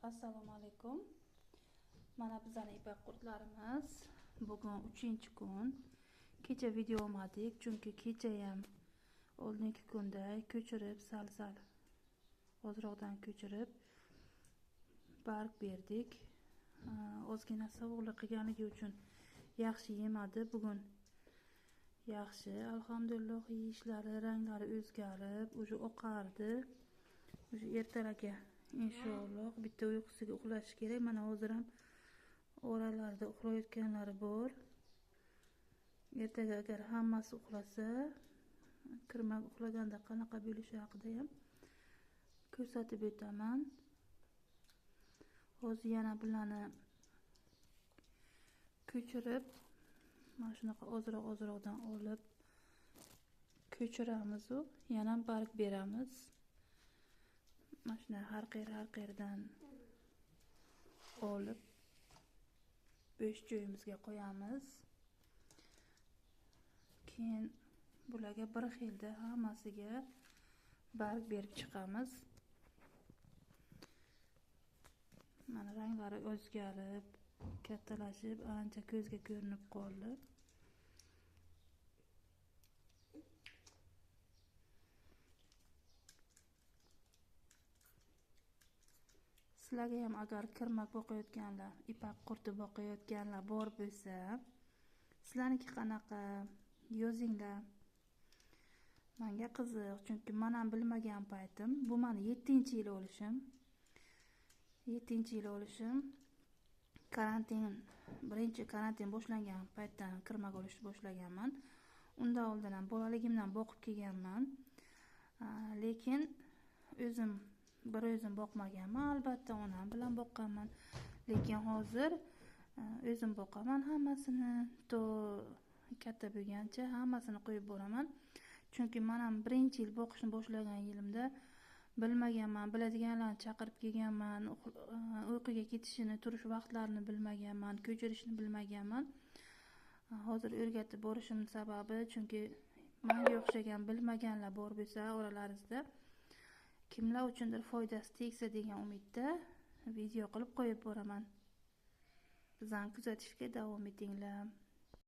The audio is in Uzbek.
Assalomu alaykum. Mana bizning ipak qurtlarimiz bugun 3-kun. Kecha video olmadik, chunki kecha ham oldingi kunda ko'chirib, sal-sal ozroqdan ko'chirib barg berdik. Ozgina sovuqlik qilganligi uchun yaxshi yemadi. Bugun yaxshi, alhamdulillah, yeyishlari, ranglari o'zgarib, уже oqardi. Уже ertalabga inshaalloh bitta uyqusiga uxlashi kerak. Mana hozir ham oralarda uxlayotganlari bor. Ertaga agar hammasi uxlasa, kirmak uxlaganda qanaqa bo'lishi haqida ham ko'rsatib o'taman. Hozir yana bularni ko'chirib, mana shunaqa ozroq-ozroqdan olib ko'chiramiz u, yana barg beramiz. Mana shunday har qayerdan olib bo'sh joyimizga qo'yamiz. Keyin bularga bir xilda hammasiga barg berib chiqamiz. Mana ranglari o'zgarib, kattalashib, ancha ko'zga ko'rinib qoldi. Sizlarga ham agar kirmak boqayotganlar, ipak qurti boqayotganlar bor bo'lsa, sizlarniki qanaqa, yozinglar. Menga qiziq, chunki men ham bilmagan paytim, bu meni 7-yil olishim. 7-yil olishim. Karantin, birinchi karantin boshlangan paytdan kirmak olishni boshlaganman. Undan oldin ham bolaligimdan boqib kelganman. Lekin o'zim bir o'zim boqmaganman, albatta onam bilan boqqanman. Lekin hozir o'zim boqaman hammasini, to katta bo'lgancha hammasini qo'yib boraman. Chunki men ham birinchi yil boqishni boshlagan yilimda bilmaganman, biladiganlarni chaqirib kelganman, uyquga ketishini, turish vaqtlarini bilmaganman, ko'chirishni bilmaganman. Hozir o'rgatib borishimning sababi, chunki menga o'xshagan bilmaganlar bor bo'lsa oralaringizda, kimlar uchundir foydasi tegsa degan umidda video qilib qo'yib boraman. Bizani kuzatishga davom etinglar.